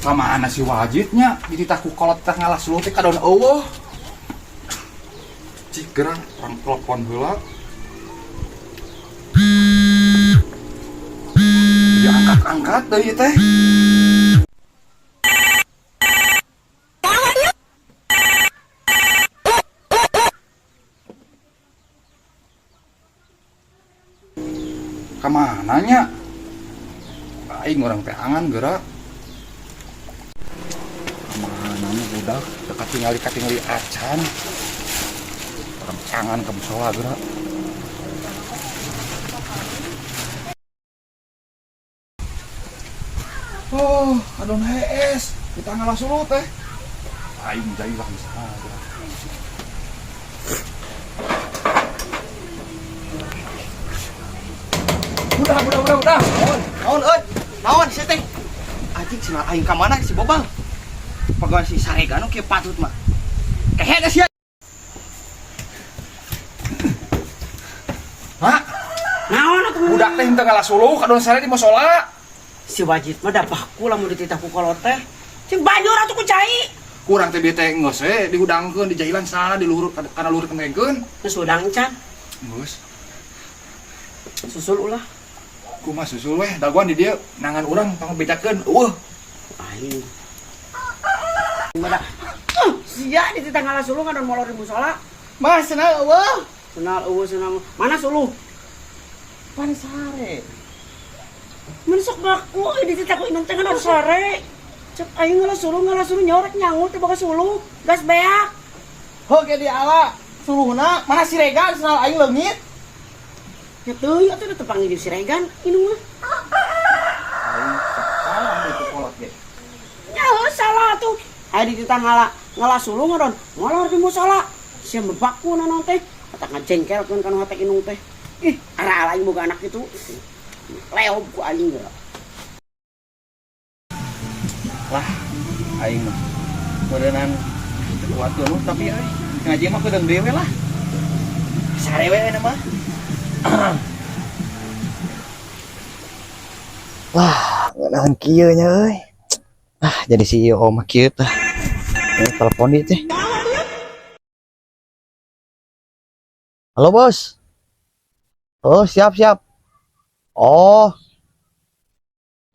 Kamana si wajidnya? Dititah ku kolot teh ngalah suluh teh kadon eueuh. Cik gerang urang telepon heula. Diangkat-angkat deui teh. Kamana nya? Aing urang teh angan geura. Kamana nya budak? Teu katingali-katingali acan. Urang cangan ka musola geura. Oh, adon hees. Kita ngalah suluh teh. Aing jailah misalnya geura. Udah, udah, udah, udah. Naon, naon euy? Naon sia teh? Anjing cenah aing ka mana si Bobang? Pegawai si Saregan kieu patut mah. Kehe da sia. Mak, Naon atuh budak teh henteu ngalah suluh kadon sare di musola. Si wajid mah da baku lamun dititah ku kolot teh. Cing banjur atuh ku cai. Kurang teh bieu teh geus we dihudangkeun di jahilan sana di luhur kana luhur kengengkeun. Geus hudang can. Geus. Susul ulah. Kumaha susul weh dagoan di dieu nangan urang tong bejakeun eueuh. Aing. Mah da sia dititah ngalah suluh ngadon molor di musola. Mah cenah eueuh. Cenah eueuh cenah. Mana suluh? Pan sare. Mun sok baku euy dititah ku indung teh ngadon sare. Cek aing ngalah suluh nyorek nyangut teh boga suluh. Gas beak. Heuh ge diala suluhna mana si Regan cenah aing leungit. Ya teuing atuh da teu panggil si Regan indung mah. Aing salah itu kolot ge. Ya salah tuh. Aya dititah ngalah suluh ngadon molor di musola. Sia bebaku naon teh. Kata ngajengkelkeun kana hate indung teh. Ih, ara aing boga anak itu. Leob ku aing geura. Lah, aing mah meureunnan teu kuat geuneuh tapi euy ngaji mah kudeung deui we lah. Sare we ayeuna mah. Wah, ngeunaheun kieu nya euy. Ah, jadi CEO mah kieu tah. Ini telepon ieu teh. Halo, Bos. Oh, siap, siap. Oh.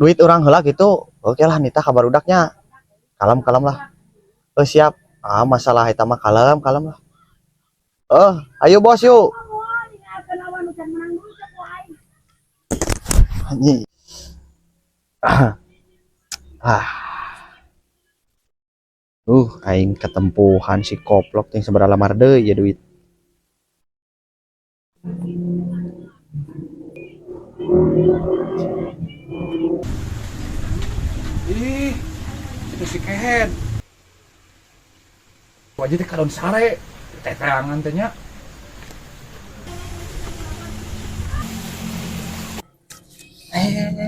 Duit urang heula gitu. Oke lah, nita kabar udaknya. Kalem, kalem lah. Oh, siap. Ah, masalah eta mah kalem, kalem lah. Oh, ayo bos yuk. Anjing. Ah. Aing ketempuhan si koplok ting sabaraha lamar deui ya duit. Ih, itu si kehed. Wajib teh kadon sare, teteangan teh nya.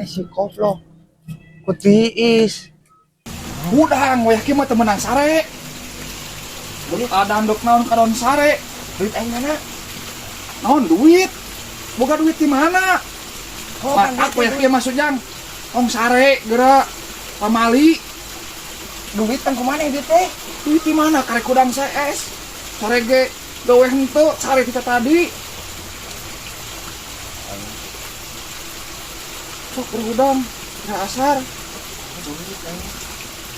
Si koplok. Ku tiis. Hudang wayah kieu mah teu meunang sare. Duit ada andok naon kadon sare. Duit aing mana? Naon duit? Boga duit di mana? Oh, Matak kan wayah kieu mah Sujang. Tong sare geura pamali. Duit tang kumaha duit teh? Duit di mana? Karek kudang CS. Sare ge gawe henteu sare kita tadi. Sok berhudang, kira asar.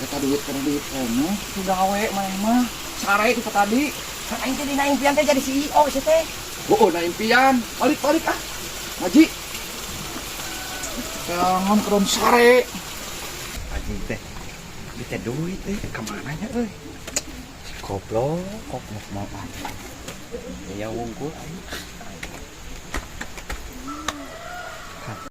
Eta duit kana duit kene, gawe maneh mah. Sare kita tadi. Kan aing teh dina impian teh jadi CEO sia teh. Oh, na impian. Balik-balik ah. Ngaji. Jangan kedon sare. Anjing teh. Duit teh duit teh ka mana nya euy? Si goblok, goblok mau anjing. Ya wungkul aing.